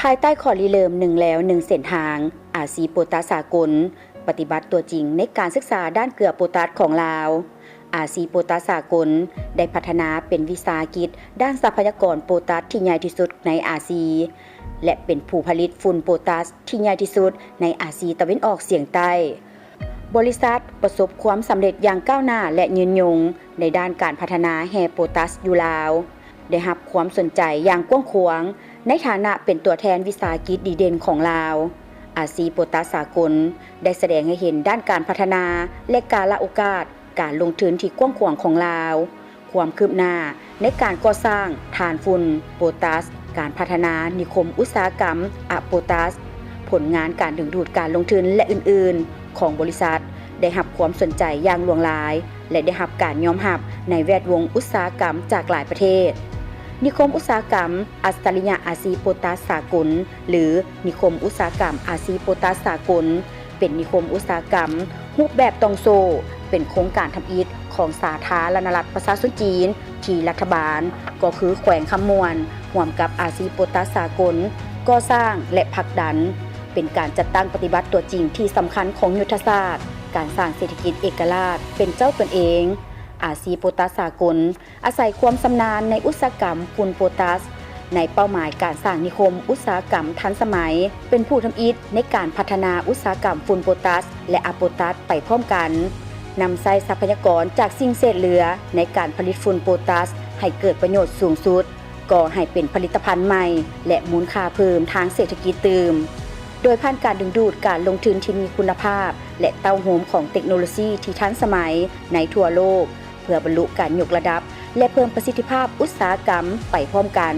ພາຍໃຕ້ຂໍ້ລິເລີ່ມ ໜຶ່ງແລວໜຶ່ງເສັ້ນທາງ, ອາຊີໂປຕາສສາກົນ ປະຕິບັດຕົວຈິງໃນການສຶກສາດ້ານເກືອໂປຕາສຂອງລາວ. ອາຊີໂປຕາສສາກົນໄດ້ພັດທະນາເປັນວິສາຫະກິດດ້ານຊັບພະຍາກອນໂປຕາສທີ່ໃຫຍ່ທີ່ສຸດໃນອາຊີ ແລະ ເປັນຜູ້ຜະລິດຝຸ່ນໂປຕາສທີ່ໃຫຍ່ທີ່ສຸດໃນອາຊີຕາເວັນອອກສຽງໃຕ້. ບໍລິສັດປະສົບຄວາມສຳເລັດຢ່າງກ້າວໜ້າ ແລະ ຍືນຍົງໃນດ້ານການພັດທະນາແຮ່ໂປຕາສຢູ່ລາວ, ໄດ້ຮັບຄວາມສົນໃຈຢ່າງກວ້າງຂວາງໃນຖານະເປັນຕົວແທນວິສາຫະກິດດີເດັ່ນຂອງລາວ. ອາຊີໂປຕາສສາກົນໄດ້ສະແດງໃຫ້ເຫັນດ້ານການພັດທະນາ ແລະ ກາລະໂອກາດການລົງທຶນທີ່ກວ້າງຂວາງຂອງລາວ, ຄວາມຄືບໜ້າໃນການກໍ່ສ້າງຖ່ານຝຸ່ນໂປຕາສ, ການພັດທະນານິຄົມອຸດສາຫະກຳອະໂປຕາສ, ຜົນງານການດຶງດູດການລົງທຶນ ແລະ ອື່ນໆ ຂອງບໍລິສັດ ໄດ້ຮັບຄວາມສົນໃຈຢ່າງຫຼວງຫຼາຍ ແລະ ໄດ້ຮັບການຍອມຮັບໃນແວດວົງອຸດສາຫະກຳຈາກຫຼາຍປະເທດ. ນິຄົມອຸດສາຫະກຳອັດສະລິຍະອາຊີໂປຕາສສາກົນ ຫຼື ນິຄົມອຸດສາຫະກຳອາຊີໂປຕາສສາກົນ ເປັນນິຄົມອຸດສາຫະກຳຮູບແບບຕ່ອງໂສ້, ເປັນໂຄງການທຳອິດຂອງສາທາລະນະລັດປະຊາຊົນຈີນ ທີ່ລັດຖະບານ ກໍຄືແຂວງຄຳມ່ວນ ຮ່ວມກັບອາຊີໂປຕາສສາກົນ ກໍ່ສ້າງ ແລະ ຜັກດັນ, ເປັນການຈັດຕັ້ງປະຕິບັດຕົວຈິງທີ່ສຳຄັນຂອງຍຸດທະສາດການສ້າງເສດຖະກິດເອກະລາດເປັນເຈົ້າຕົນເອງ. ອາຊີໂປຕາສສາກົນ ອາໄສຄວາມຊຳນານໃນອຸດສາຫະກຳຝຸ່ນໂປຕາສ ໃນເປົ້າໝາຍການສ້າງນິຄົມອຸດສາຫະກຳທັນສະໄໝ, ເປັນຜູ້ທຳອິດໃນການພັດທະນາອຸດສາຫະກຳຝຸ່ນໂປຕາສ ແລະ ອະໂປຕາສໄປພ້ອມກັນ, ນຳໃຊ້ຊັບພະຍາກອນຈາກສິ່ງເສດເຫຼືອໃນການຜະລິດຝຸ່ນໂປຕາສໃຫ້ເກີດປະໂຫຍດສູງສຸດ, ກໍ່ໃຫ້ເປັນຜະລິດຕະພັນໃໝ່ ແລະ ມູນຄ່າເພີ່ມທາງເສດຖະກິດຕື່ມ, ໂດຍຜ່ານການດຶງດູດການລົງທຶນທີ່ມີຄຸນນະພາບ ແລະ ເຕົ້າໂຮມຂອງເຕັກໂນໂລຊີທີ່ທັນສະໄໝໃນທົ່ວໂລກ, ເພື່ອບັນລຸການຍົກລະດັບ ແລະ ເພີ່ມປະສິດທິພາບອຸດສາຫະກຳໄປພ້ອມກັນ,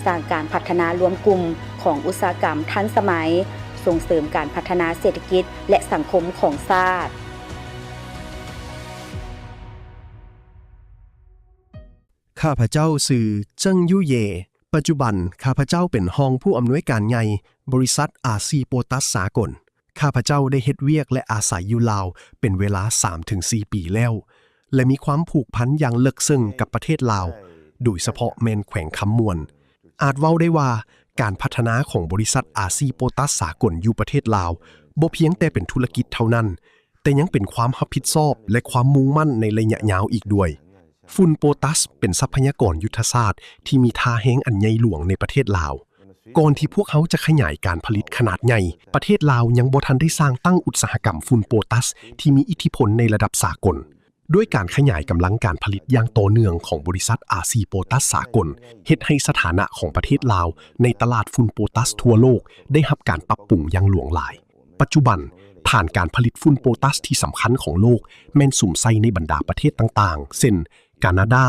ສ້າງການພັດທະນາລວມກຸ່ມຂອງອຸດສາຫະກຳທັນສະໄໝ, ສົ່ງເສີມການພັດທະນາເສດຖະກິດ ແລະ ສັງຄົມຂອງຊາດ. ຂ້າພະເຈົ້າຊື່ ເຈິງ ຢູເຢ. ປັດຈຸບັນ ຂ້າພະເຈົ້າເປັນຮອງຜູ້ອຳນວຍການໃຫຍ່ບໍລິສັດອາຊີໂປຕາສສາກົນ. ຂ້າພະເຈົ້າໄດ້ເຮັດວຽກ ແລະ ອາໄສຢູ່ລາວເປັນເວລາສາມເຖິງສີ່ປີແລ້ວ ແລະ ມີຄວາມຜູກພັນຢ່າງເລິກເຊິ່ງກັບປະເທດລາວ, ໂດຍສະເພາະແມ່ນແຂວງຄຳມ່ວນ. ອາດເວົ້າໄດ້ວ່າ ການພັດທະນາຂອງບໍລິສັດອາຊີໂປຕາສສາກົນຢູ່ປະເທດລາວ ບໍ່ພຽງແຕ່ເປັນທຸລະກິດເທົ່ານັ້ນ, ແຕ່ຍັງເປັນຄວາມຮັບຜິດຊອບ ແລະ ຄວາມມຸ່ງໝັ້ນໃນໄລຍະຍາວອີກດ້ວຍ. ຝຸ່ນໂປຕາສເປັນຊັບພະຍາກອນຍຸດທະສາດທີ່ມີທ່າແຮງອັນໃຫຍ່ຫຼວງໃນປະເທດລາວ. ກ່ອນທີ່ພວກເຮົາຈະຂະຫຍາຍການຜະລິດຂະໜາດໃຫຍ່, ປະເທດລາວຍັງບໍ່ທັນໄດ້ສ້າງຕັ້ງອຸດສາຫະກຳຝຸ່ນໂປຕາສທີ່ມີອິດທິພົນໃນລະດັບສາກົນ. ດ້ວຍການຂະຫຍາຍກຳລັງການຜະລິດຢ່າງຕໍ່ເນື່ອງຂອງບໍລິສັດອາຊີໂປຕາສສາກົນ, ເຮັດໃຫ້ສະຖານະຂອງປະເທດລາວໃນຕະຫຼາດຝຸ່ນໂປຕາສທົ່ວໂລກໄດ້ຮັບການປັບປຸງຢ່າງຫຼວງຫຼາຍ. ປັດຈຸບັນ, ຖານການຜະລິດຝຸ່ນໂປຕາສທີ່ສຳຄັນຂອງໂລກແມ່ນສຸມໃສ່ໃນບັນດາປະເທດຕ່າງໆ ເຊັ່ນ ການາດາ,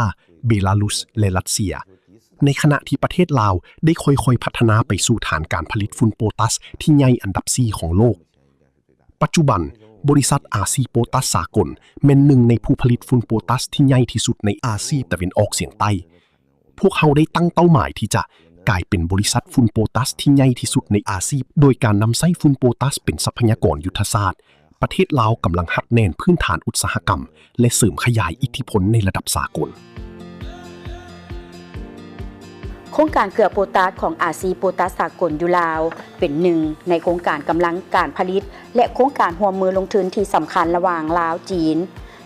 ເບລາຣຸດ ແລະ ຣັດເຊຍ, ໃນຂະນະທີ່ປະເທດລາວໄດ້ຄ່ອຍໆພັດທະນາໄປສູ່ຖານການຜະລິດຝຸ່ນໂປຕາສທີ່ໃຫຍ່ອັນດັບສີ່ຂອງໂລກ. ປັດຈຸບັນ, ບໍລິສັດອາຊີໂປຕາສສາກົນແມ່ນໜຶ່ງໃນຜູ້ຜະລິດຝຸ່ນໂປຕາສທີ່ໃຫຍ່ທີ່ສຸດໃນອາຊີຕາເວັນອອກສຽງໃຕ້. ພວກເຮົາໄດ້ຕັ້ງເປົ້າໝາຍທີ່ຈະກາຍເປັນບໍລິສັດຝຸ່ນໂປຕາສທີ່ໃຫຍ່ທີ່ສຸດໃນອາຊີ ໂດຍການນຳໃຊ້ຝຸ່ນໂປຕາສເປັນຊັບພະຍາກອນຍຸດທະສາດ. ປະເທດລາວກຳລັງຮັດແໜ້ນພື້ນຖານອຸດສາຫະກຳ ແລະ ເສີມຂະຫຍາຍອິດທິພົນໃນລະດັບສາກົນ. ໂຄງການເກືອໂປຕາສຂອງອາຊີໂປຕາສສາກົນຢູ່ລາວ ເປັນໜຶ່ງໃນໂຄງການກຳລັງການຜະລິດ ແລະ ໂຄງການຮ່ວມມືລົງທຶນທີ່ສຳຄັນລະຫວ່າງລາວ-ຈີນ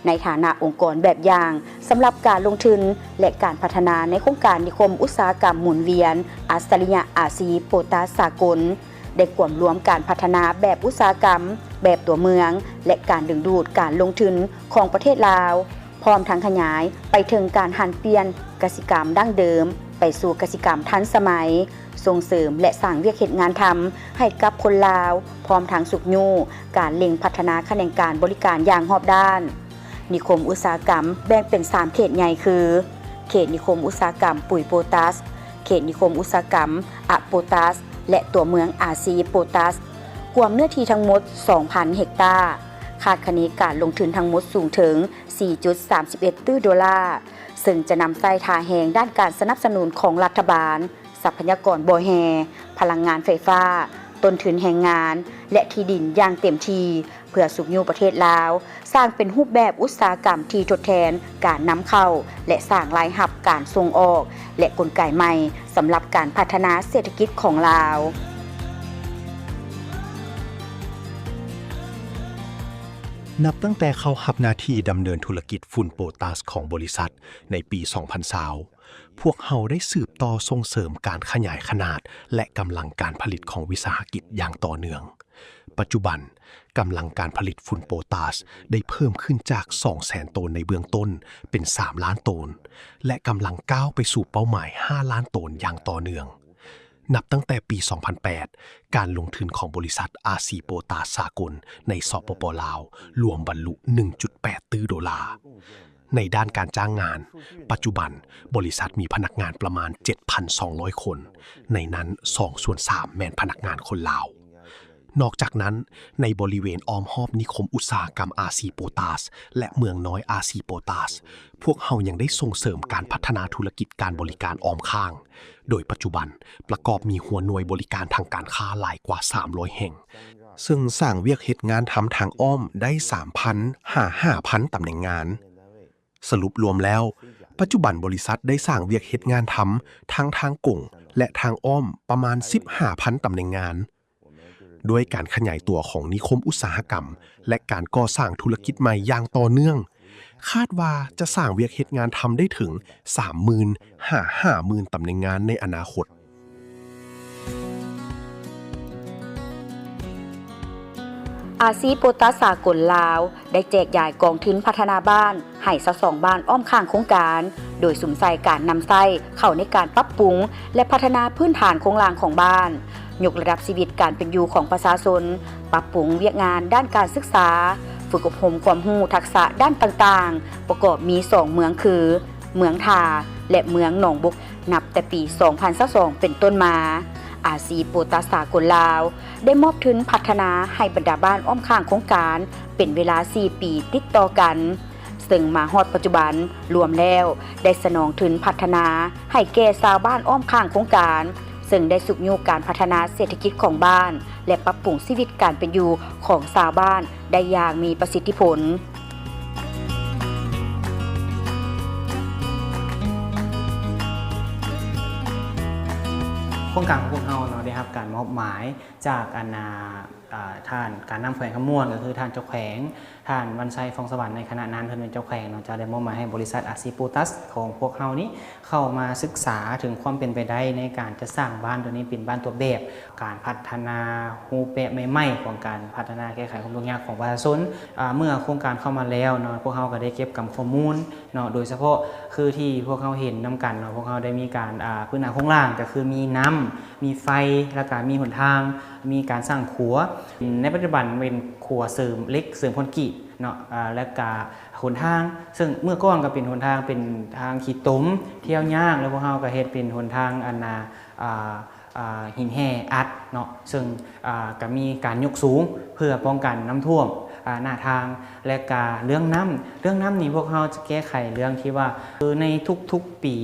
ໃນຖານະອົງກອນແບບຢ່າງສຳລັບການລົງທຶນ ແລະ ການພັດທະນາໃນໂຄງການນິຄົມອຸດສາຫະກຳໝູນວຽນອັດສະລິຍະອາຊີໂປຕາສສາກົນ, ໄດ້ກວມລວມການພັດທະນາແບບອຸດສາຫະກຳ, ແບບຕົວເມືອງ ແລະ ການດຶງດູດການລົງທຶນຂອງປະເທດລາວ, ພ້ອມທັງຂະຫຍາຍໄປເຖິງການຫັນປ່ຽນກະສິກຳດັ້ງເດີມໄປສູ່ກະສິກຳທັນສະໄໝ, ສົ່ງເສີມ ແລະ ສ້າງວຽກເຮັດງານທຳໃຫ້ກັບຄົນລາວ, ພ້ອມທັງຊຸກຍູ້ການເລັ່ງພັດທະນາຂະແໜງການບໍລິການຢ່າງຮອບດ້ານ. ນິຄົມອຸດສາຫະກຳແບ່ງເປັນສາມເຂດໃຫຍ່ຄື ເຂດນິຄົມອຸດສາຫະກຳປຸຍໂປຕາສ, ເຂດນິຄົມອຸດສາຫະກຳອະໂປຕາສ ແລະ ຕົວເມືອງອາຊີໂປຕາສ, ກວມເນື້ອທີ່ທັງໝົດສອງພັນເຮັກຕາ, ຄາດຄະເນການລົງທຶນທັງໝົດສູງເຖິງສີ່ຈຸດສາມສິບເອັດຕື້ໂດລາ, ເຊິ່ງຈະນຳໃຊ້ທ່າແຮງດ້ານການສະໜັບສະໜູນຂອງລັດຖະບານ, ຊັບພະຍາກອນບໍ່ແຮ່, ພະລັງງານໄຟຟ້າ, ຕົ້ນທຶນແຮງງານ ແລະ ທີ່ດິນຢ່າງເຕັມທີ່, ເ ພື່ອຊຸກຍູ້ປະເທດລາວ ສ້າງເປັນຮູບແບບອຸດສາຫະກຳທີ່ທົດແທນການນຳເຂົ້າ ແລະ ສ້າງລາຍຮັບການສົ່ງອອກ ແລະ ກົນໄກໃໝ່ສຳລັບການພັດທະນາເສດຖະກິດຂອງລາວ. ນັບຕັ້ງແຕ່ເຂົ້າຮັບໜ້າທີ່ດຳເນີນທຸລະກິດຝຸ່ນໂປຕາສຂອງບໍລິສັດໃນປີສອງພັນຊາວ ພວກເຮົາໄດ້ສືບຕໍ່ສົ່ງເສີມການຂະຫຍາຍຂະໜາດ ແລະ ກຳລັງການຜະລິດຂອງວິສາຫະກິດຢ່າງຕໍ່ເນື່ອງ. ປັດຈຸບັນ, ກຳລັງການຜະລິດຝຸ່ນໂປຕາສໄດ້ເພີ່ມຂຶ້ນຈາກສອງແສນໂຕນໃນເບື້ອງຕົ້ນເປັນສາມລ້ານໂຕນ ແລະ ກຳລັງກ້າວໄປສູ່ເປົ້າໝາຍຫ້າລ້ານໂຕນຢ່າງຕໍ່ເນື່ອງ. ນັບຕັ້ງແຕ່ປີສອງພັນແປດ ການລົງທຶນຂອງບໍລິສັດ ອາຊີ ໂປຕາສສາກົນໃນ ສປປ ລາວ ລວມບັນລຸໜຶ່ງຈຸດແປດຕື້ໂດລາ. ໃນດ້ານການຈ້າງງານ, ປັດຈຸບັນບໍລິສັດມີພະນັກງານປະມານເຈັດພັນສອງຮ້ອຍຄົນ, ໃນນັ້ນສອງສ່ວນສາມແມ່ນພະນັກງານຄົນລາວ. ນອກຈາກນັ້ນ, ໃນບໍລິເວນອ້ອມຮອບນິຄົມອຸດສາຫະກຳ ອາຊີ ໂປຕາສ ແລະ ເມືອງນ້ອຍ ອາຊີ ໂປຕາສ, ພວກເຮົາຍັງໄດ້ສົ່ງເສີມການພັດທະນາທຸລະກິດການບໍລິການອ້ອມຂ້າງ, ໂດຍປັດຈຸບັນປະກອບມີຫົວໜ່ວຍບໍລິການທາງການຄ້າຫຼາຍກວ່າສາມຮ້ອຍແຫ່ງ, ເຊິ່ງສ້າງວຽກເຮັດງານທຳທາງອ້ອມໄດ້ສາມພັນຫາຫ້າພັນຕຳແໜ່ງງານ. ສະຫຼຸບລວມແລ້ວ, ປັດຈຸບັນບໍລິສັດໄດ້ສ້າງວຽກເຮັດງານທຳທັງທາງກົງ ແລະ ທາງອ້ອມປະມານສິບຫ້າພັນຕຳແໜ່ງງານ. ດ້ວຍການຂະຫຍາຍຕົວຂອງນິຄົມອຸດສາຫະກຳ ແລະ ການກໍ່ສ້າງທຸລະກິດໃໝ່ຢ່າງຕໍ່ເນື່ອງ, ຄາດວ່າຈະສ້າງວຽກເຮັດງານທຳໄດ້ເຖິງສາມໝື່ນຫາຫ້າໝື່ນຕຳແໜ່ງງານໃນອະນາຄົດ. ອາຊີໂປຕາສສາກົນລາວ ໄດ້ແຈກຢາຍກອງທຶນພັດທະນາບ້ານໃຫ້ຊາວສອງບ້ານອ້ອມຂ້າງໂຄງການ, ໂດຍສຸມໃສ່ການນຳໃຊ້ເຂົ້າໃນການປັບປຸງ ແລະ ພັດທະນາພື້ນຖານໂຄງລ່າງຂອງບ້ານ, ຍົກລະດັບຊີວິດການເປັນຢູ່ຂອງປະຊາຊົນ, ປັບປຸງວຽກງານດ້ານການສຶກສາ, ຝຶກອົບຮົມຄວາມຮູ້ທັກສະດ້ານຕ່າງໆ, ປະກອບມີສອງເມືອງຄື ເມືອງທ່າ ແລະ ເມືອງໜອງບົກ. ນັບແຕ່ປີສອງພັນຊາວສອງເປັນຕົ້ນມາ, ອາຊີໂປຕາສສາກົນລາວ ໄດ້ມອບທຶນພັດທະນາໃຫ້ບັນດາບ້ານອ້ອມຂ້າງໂຄງການເປັນເວລາສີ່ປີຕິດຕໍ່ກັນ, ເຊິ່ງມາຮອດປັດຈຸບັນລວມແລ້ວໄດ້ສະໜອງທຶນພັດທະນາໃຫ້ແກ່ຊາວບ້ານອ້ອມຂ້າງໂຄງການ, ເຊິ່ງໄດ້ຊຸກຍູ້ການພັດທະນາເສດຖະກິດຂອງບ້ານ ແລະ ປັບປຸງຊີວິດການເປັນຢູ່ຂອງຊາວບ້ານ ໄດ້ຢ່າງມີປະສິດທິຜົນ. ໂຄງການຂອງພວກເຮົາເນາະ ໄດ້ຮັບການມອບໝາຍຈາກອັນນາ ອາ ທ່ານການນຳແຂວງຄຳມ່ວນ ກໍຄືທ່ານເຈົ້າແຂວງ ທ່ານວັນໄຊ ຟອງສະຫວັນ ໃນຂະນະນັ້ນເພິ່ນເປັນເຈົ້າແຂວງເນາະ ຈະໄດ້ມອບໝາຍໃຫ້ບໍລິສັດ ອາຊີ ໂປຕາສ ຂອງພວກເຮົານີ້ ເຂົ້າມາສຶກສາເຖິງຄວາມເປັນໄປໄດ້ໃນການຈັດສ້າງບ້ານໂຕນີ້ເປັນບ້ານຕົວແບບ ການພັດທະນາຮູບແບບໃໝ່ໆຂອງການພັດທະນາແກ້ໄຂຄວາມທຸກຍາກຂອງປະຊາຊົນ. ອາ ເມື່ອໂຄງການເຂົ້າມາແລ້ວເນາະ ພວກເຮົາກໍໄດ້ເກັບກຳຂໍ້ມູນເນາະ ໂດຍສະເພາະຄືທີ່ພວກເຮົາເຫັນນຳກັນເນາະ ພວກເຮົາໄດ້ມີການ ອາ ພື້ນຖານໂຄງລ່າງ ກໍຄືມີນ້ຳ ມີໄຟ ແລ້ວກະມີຫົນທາງ ມີການສ້າງຂົວ ໃນປັດຈຸບັນເປັນຂົວເສີມເຫຼັກ ເສີມຄອນກຣີດເນາະ ອາ ແລ້ວກະຫົນທາງ ເຊິ່ງເມື່ອກ່ອນກໍເປັນຫົນທາງ ເປັນທາງຂີ້ຕົມ ທ່ຽວຍາກ ແລ້ວພວກເຮົາກໍເຮັດເປັນຫົນທາງອັນນາ ອາ ອາ ຫີນແຮ່ອັດເນາະ ເຊິ່ງ ອາ ກໍມີການຍົກສູງເພື່ອປ້ອງກັນນ້ຳຖ້ວມ ອາ ໜ້າທາງ ແລະກະເລື່ອງນ້ຳ ເລື່ອງນ້ຳນີ້ພວກເຮົາຈະແກ້ໄຂເລື່ອງທີ່ວ່າ ຄືໃນທຸກໆປີ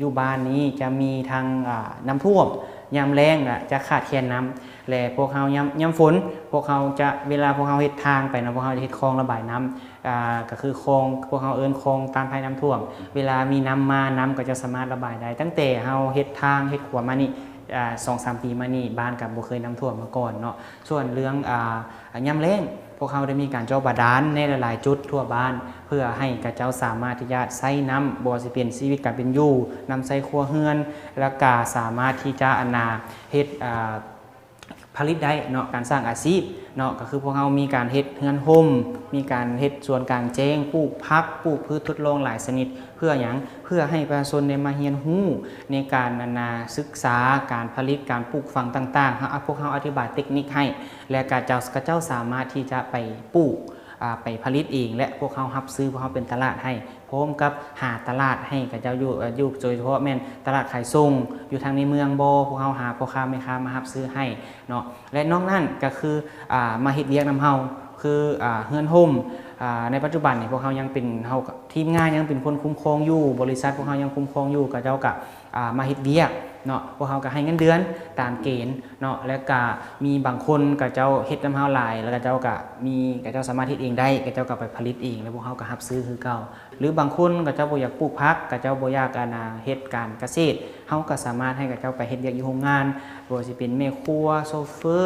ຢູ່ບ້ານນີ້ຈະມີທັງ ອາ ນ້ຳຖ້ວມ ຍາມແລ້ງ ອາ ຈະຂາດແຄນນ້ຳ ແລະພວກເຮົາຍາມ ຍາມຝົນ ພວກເຮົາຈະ ເວລາພວກເຮົາເຮັດທາງໄປນະ ພວກເຮົາຈະເຮັດຄອງລະບາຍນ້ຳ ອາ ກໍຄືຄອງ ພວກເຮົາເອີ້ນຄອງຕ້ານໄພນ້ຳຖ້ວມ ເວລາມີນ້ຳມາ ນ້ຳກໍຈະສາມາດລະບາຍໄດ້ ຕັ້ງແຕ່ເຮົາເຮັດທາງເຮັດຂົວມານີ້ ອາ ສອງສາມປີມານີ້ ບ້ານກໍບໍ່ເຄີຍນ້ຳຖ້ວມມາກ່ອນເນາະ ສ່ວນເລື່ອງ ອາ ຍາມແລ້ງ ພວກເຮົາໄດ້ມີການເຈາະບາດານໃນຫຼາຍໆຈຸດທົ່ວບ້ານ ເພື່ອໃຫ້ຂະເຈົ້າສາມາດທີ່ຈະໃຊ້ນ້ຳ ບໍ່ວ່າຊິເປັນຊີວິດການເປັນຢູ່ ນ້ຳໃຊ້ຄົວເຮືອນ ແລ້ວກະສາມາດທີ່ຈະ ອັນນາ ເຮັດ ອາ ຜະລິດໄດ້ເນາະ ການສ້າງອາຊີບເນາະ ກໍຄືພວກເຮົາມີການເຮັດເຮືອນຮົ່ມ ມີການເຮັດສວນກາງແຈ້ງ ປູກຜັກ ປູກພືດທົດລອງຫຼາຍຊະນິດ ເພື່ອຫຍັງ? ເພື່ອໃຫ້ປະຊາຊົນໄດ້ມາຮຽນຮູ້ໃນການ ອັນນາ ສຶກສາ ການຜະລິດ ການປູກຝັງຕ່າງໆ ເຮົາ ພວກເຮົາອະທິບາຍເຕັກນິກໃຫ້ ແລະ ຂະເຈົ້າ ຂະເຈົ້າສາມາດທີ່ຈະໄປປູກ ອາ ໄປຜະລິດເອງ ແລະ ພວກເຮົາຮັບຊື້ ພວກເຮົາເປັນຕະຫຼາດໃຫ້ ພ້ອມກັບຫາຕະຫຼາດໃຫ້ຂະເຈົ້າຢູ່ ເອີ ຢູ່ ໂດຍສະເພາະແມ່ນຕະຫຼາດຂາຍສົ່ງ ຢູ່ທາງໃນເມືອງບໍ ພວກເຮົາຫາພໍ່ຄ້າແມ່ຄ້າມາຮັບຊື້ໃຫ້ເນາະ ແລະ ນອກນັ້ນກໍຄື ອາ ມາເຮັດວຽກນຳເຮົາ ຄື ອາ ເຮືອນຮົ່ມ ອາ ໃນປັດຈຸບັນນີ້ພວກເຮົາຍັງເປັນ ເຮົາ ທີມງານຍັງເປັນຄົນຄຸ້ມຄອງຢູ່, ບໍລິສັດພວກເຮົາຍັງຄຸ້ມຄອງຢູ່, ເຂົາເຈົ້າກະ ອາ ມາເຮັດວຽກເນາະ, ພວກເຮົາກະໃຫ້ເງິນເດືອນຕາມເກນເນາະ, ແລະກະມີບາງຄົນເຂົາເຈົ້າເຮັດນຳເຮົາຫຼາຍ ແລ້ວເຂົາເຈົ້າກະມີ ເຂົາເຈົ້າສາມາດເຮັດເອງໄດ້, ເຂົາເຈົ້າກະໄປຜະລິດເອງ ແລ້ວພວກເຮົາກະຮັບຊື້ຄືເກົ່າ. ຫຼືບາງຄົນເຂົາເຈົ້າບໍ່ຢາກປູກຜັກ, ເຂົາເຈົ້າບໍ່ຢາກ ອັນນາ ເຮັດການກະເສດ, ເຮົາກໍສາມາດໃຫ້ເຂົາເຈົ້າໄປເຮັດວຽກຢູ່ໂຮງງານ, ບໍ່ວ່າຊິເປັນແມ່ຄົວ, ໂຊເຟີ,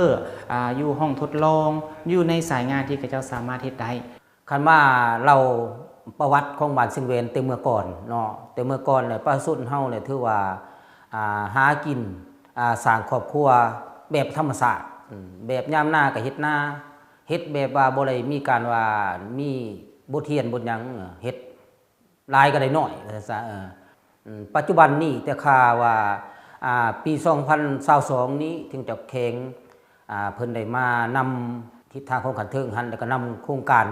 ອາ ຢູ່ຫ້ອງທົດລອງ, ຢູ່ໃນສາຍງານທີ່ເຂົາເຈົ້າສາມາດເຮັດໄດ້. ຄັນວ່າເລົ່າປະຫວັດຂອງບ້ານຊຽງແຫວນແຕ່ເມື່ອກ່ອນເນາະ, ແຕ່ເມື່ອກ່ອນແຫຼະ ປະຊາຊົນເຮົາແຫຼະ ຖືວ່າ ອາ ຫາກິນ ອາ ສ້າງຄອບຄົວແບບທຳມະຊາດ, ອືມ ແບບຍາມນາກໍເຮັດນາ, ເຮັດແບບວ່າບໍ່ໄດ້ມີການວ່າມີບົດຮຽນບົດຫຍັງ, ເຮັດ ຫຼາຍກໍໄດ້ໜ້ອຍ ວ່າຊັ້ນຊະ. ເອີ ອືມ ປັດຈຸບັນນີ້ ແຕ່ຂ່າວວ່າ ອາ ປີສອງພັນຊາວສອງນີ້ ເຖິງຈະແຂວງ ອາ ເພິ່ນໄດ້ມານຳທິດທາງຂອງຂັ້ນເທິງຫັ້ນ ແລ້ວກໍນຳໂຄງການ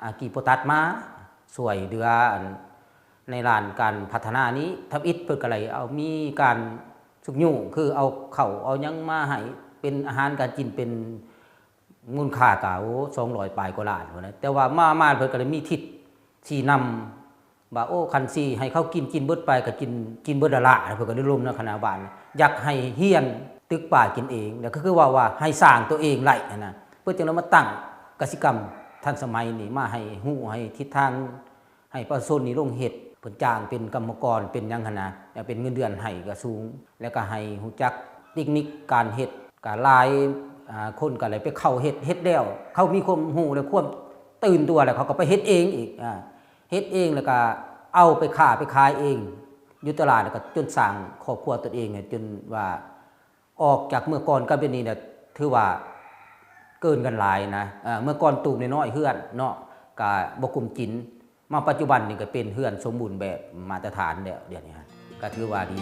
ອາ ກີໂປຕັດມາຊ່ວຍເຫຼືອ ອັນ ໃນດ້ານການພັດທະນານີ້ ທຳອິດເພິ່ນກໍໄດ້ເອົາ ມີການຊຸກຍູ້ ຄືເອົາເຂົ້າເອົາຫຍັງມາໃຫ້ ເປັນອາຫານການກິນ ເປັນ ມູນຄ່າກໍ ໂອ້ ສອງຮ້ອຍປາຍກວ່າລ້ານພຸ້ນນະ, ແຕ່ວ່າມາ ມາເພິ່ນກໍໄດ້ມີທິດຊີ້ນຳວ່າ ໂອ້ ຄັນຊິໃຫ້ເຂົາກິນ ກິນເບິດໄປກໍກິນ ກິນເບິດລະລະ, ເພິ່ນກໍໄດ້ລົມນຳຄະນະບ້ານ ຢາກໃຫ້ຮຽນຕຶກປາກິນເອງ, ແລ້ວກໍຄືເວົ້າວ່າໃຫ້ສ້າງຕົວເອງໄດ້ຫັ້ນນະ, ເພິ່ນຈຶ່ງໄດ້ມາຕັ້ງກະສິກຳທັນສະໄໝນີ້ ມາໃຫ້ຮູ້ ໃຫ້ທິດທາງ ໃຫ້ປະຊາຊົນນີ້ລົງເຮັດ, ເພິ່ນຈ້າງເປັນກຳມະກອນ ເປັນຫຍັງຫັ້ນນະ, ແລ້ວເປັນເງິນເດືອນໃຫ້ກໍສູງ, ແລ້ວກໍໃຫ້ຮູ້ຈັກເຕັກນິກການເຮັດ, ກໍຫຼາຍ ອາ ຄົນກໍເລີຍໄປເຂົ້າເຮັດ, ເຮັດແລ້ວເຂົາມີຄວາມຮູ້ ແລະ ຄວາມຕື່ນຕົວ ແລ້ວເຂົາກໍໄປເຮັດເອງອີກ, ອາ ເຮັດເອງ ແລ້ວກໍເອົາໄປຄ້າໄປຂາຍເອງຢູ່ຕະຫຼາດ, ແລ້ວກໍຈົນສ້າງຄອບຄົວຕົນເອງ ຈົນວ່າ ອອກຈາກເມື່ອກ່ອນກັບດຽວນີ້ນະ ຖືວ່າເກີນກັນຫຼາຍນະ. ເອີ ເມື່ອກ່ອນຕູບນ້ອຍໆ ເຮືອນເນາະ ກະບໍ່ກຸມກິນ, ມາປັດຈຸບັນນີ້ກະເປັນເຮືອນສົມບູນແບບມາດຕະຖານແລ້ວ, ດຽວນີ້ກະຖືວ່າດີ.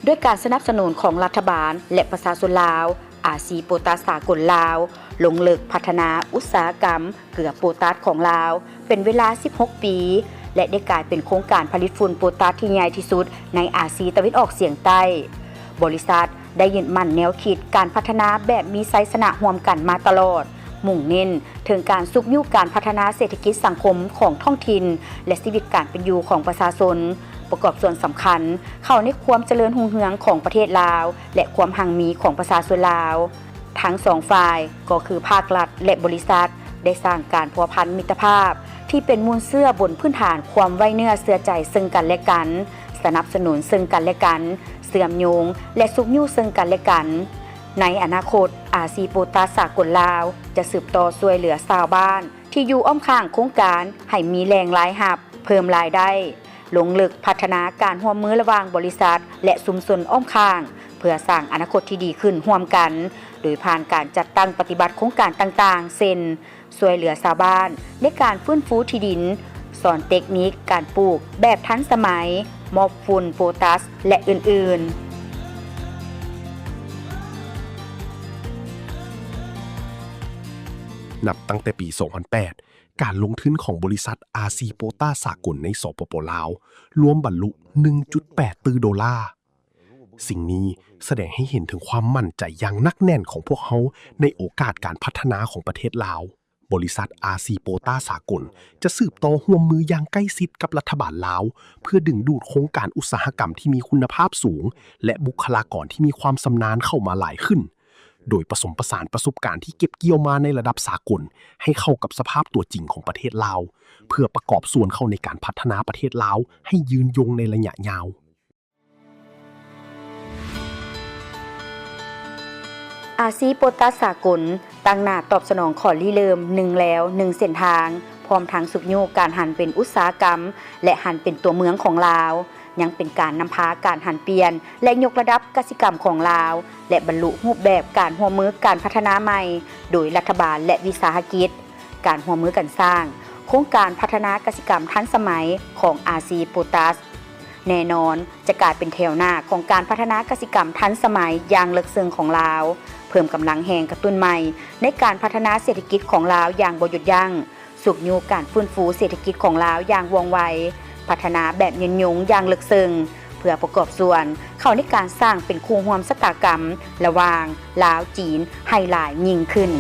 ດ້ວຍການສະໜັບສະໜູນຂອງລັດຖະບານ ແລະ ປະຊາຊົນລາວ, ອາຊີໂປຕາສາກົນລາວ ລົງເລິກພັດທະນາອຸດສາຫະກຳເກືອໂປຕາສຂອງລາວ ເປັນເວລາສິບຫົກປີ ແລະ ໄດ້ກາຍເປັນໂຄງການຜະລິດຝຸ່ນໂປຕາສທີ່ໃຫຍ່ທີ່ສຸດໃນອາຊີຕາເວັນອອກສຽງໃຕ້. ບໍລິສັດໄດ້ຍຶດໝັ້ນແນວຄິດການພັດທະນາແບບມີໄຊຊະນະຮ່ວມກັນມາຕະຫຼອດ, ມຸ່ງເນັ້ນເຖິງການຊຸກຍູ້ການພັດທະນາເສດຖະກິດສັງຄົມຂອງທ້ອງຖິ່ນ ແລະ ຊີວິດການເປັນຢູ່ຂອງປະຊາຊົນ, ປະກອບສ່ວນສຳຄັນເຂົ້າໃນຄວາມຈະເລີນຮຸ່ງເຮືອງຂອງປະເທດລາວ ແລະ ຄວາມຮັ່ງມີຂອງປະຊາຊົນລາວ. ທັງສອງຝ່າຍ ກໍຄືພາກລັດ ແລະ ບໍລິສັດ ໄດ້ສ້າງການພົວພັນມິດຕະພາບ ທີ່ເປັນມູນເຊື້ອບົນພື້ນຖານຄວາມໄວ້ເນື້ອເຊື່ອໃຈເຊິ່ງກັນແລະກັນ, ສະໜັບສະໜູນເຊິ່ງກັນແລະກັນ, ເຊື່ອມໂຍງ ແລະ ຊຸກຍູ້ເຊິ່ງກັນແລະກັນ. ໃນອະນາຄົດ, ອາຊີໂປຕາສສາກົນລາວ ຈະສືບຕໍ່ຊ່ວຍເຫຼືອຊາວບ້ານທີ່ຢູ່ອ້ອມຂ້າງໂຄງການໃຫ້ມີແຫຼ່ງລາຍຮັບ, ເພີ່ມລາຍໄດ້, ລົງເລິກພັດທະນາການຮ່ວມມືລະຫວ່າງບໍລິສັດ ແລະ ຊຸມຊົນອ້ອມຂ້າງ ເພື່ອສ້າງອະນາຄົດທີ່ດີຂຶ້ນຮ່ວມກັນ, ໂດຍຜ່ານການຈັດຕັ້ງປະຕິບັດໂຄງການຕ່າງໆ ເຊັ່ນ ຊ່ວຍເຫຼືອຊາວບ້ານໃນການຟື້ນຟູທີ່ດິນ, ສອນເຕັກນິກການປູກແບບທັນສະໄໝ, ມອບຝຸ່ນໂປຕາສ ແລະ ອື່ນໆ. ນັບຕັ້ງແຕ່ປີສອງພັນແປດ ການລົງທຶນຂອງບໍລິສັດ ອາຊີ ໂປຕາສສາກົນໃນ ສປປ ລາວ ລວມບັນລຸ ໜຶ່ງຈຸດແປດ ຕື້ໂດລາ. ສິ່ງນີ້ສະແດງໃຫ້ເຫັນເຖິງຄວາມໝັ້ນໃຈຢ່າງໜັກແໜ້ນຂອງພວກເຮົາໃນໂອກາດການພັດທະນາຂອງປະເທດລາວ. ບໍລິສັດ ອາຊີ ໂປຕາສສາກົນ ຈະສືບຕໍ່ຮ່ວມມືຢ່າງໃກ້ຊິດກັບລັດຖະບານລາວ ເພື່ອດຶງດູດໂຄງການອຸດສາຫະກຳທີ່ມີຄຸນນະພາບສູງ ແລະ ບຸກຄະລາກອນທີ່ມີຄວາມຊຳນານເຂົ້າມາຫຼາຍຂຶ້ນ. ໂດຍປະສົມປະສານປະສົບການທີ່ເກັບກ່ຽວມາໃນລະດັບສາກົນ ໃຫ້ເຂົ້າກັບສະພາບຕົວຈິງຂອງປະເທດລາວ ເພື່ອປະກອບສ່ວນເຂົ້າໃນການພັດທະນາປະເທດລາວໃຫ້ຍືນຍົງໃນໄລຍະຍາວ. ອາຊີໂປຕາສສາກົນ ຕັ້ງໜ້າຕອບສະໜອງຂໍ້ລິເລີ່ມ ໜຶ່ງແລວ ໜຶ່ງເສັ້ນທາງ, ພ້ອມທັງຊຸກຍູ້ການຫັນເປັນອຸດສາຫະກຳ ແລະ ຫັນເປັນຕົວເມືອງຂອງລາວ. ຍັງເປັນການນຳພາການຫັນປ່ຽນ ແລະ ຍົກລະດັບກະສິກຳຂອງລາວ ແລະ ບັນລຸຮູບແບບການຮ່ວມມືການພັດທະນາໃໝ່ ໂດຍລັດຖະບານ ແລະ ວິສາຫະກິດ, ການຮ່ວມມືກັນສ້າງໂຄງການພັດທະນາກະສິກຳທັນສະໄໝຂອງ ອາຊີ ໂປຕາສ. ແນ່ນອນ ຈະກາຍເປັນແຖວໜ້າຂອງການພັດທະນາກະສິກຳທັນສະໄໝຢ່າງເລິກເຊິ່ງຂອງລາວ, ເພີ່ມກຳລັງແຮງກະຕຸ້ນໃໝ່ໃນການພັດທະນາເສດຖະກິດຂອງລາວຢ່າງບໍ່ຢຸດຢັ້ງ, ຊຸກຍູ້ການຟື້ນຟູເສດຖະກິດຂອງລາວຢ່າງວ່ອງໄວ, ພັດທະນາແບບຍືນຍົງຢ່າງເລິກເຊິ່ງ, ເ ພື່ອປະກອບສ່ວນເຂົ້າໃນການສ້າງເປັນຄູ່ຮ່ວມຊະຕາກຳລະຫວ່າງລາວ-ຈີນໃຫ້ຫຼາຍຍິ່ງຂຶ້ນ.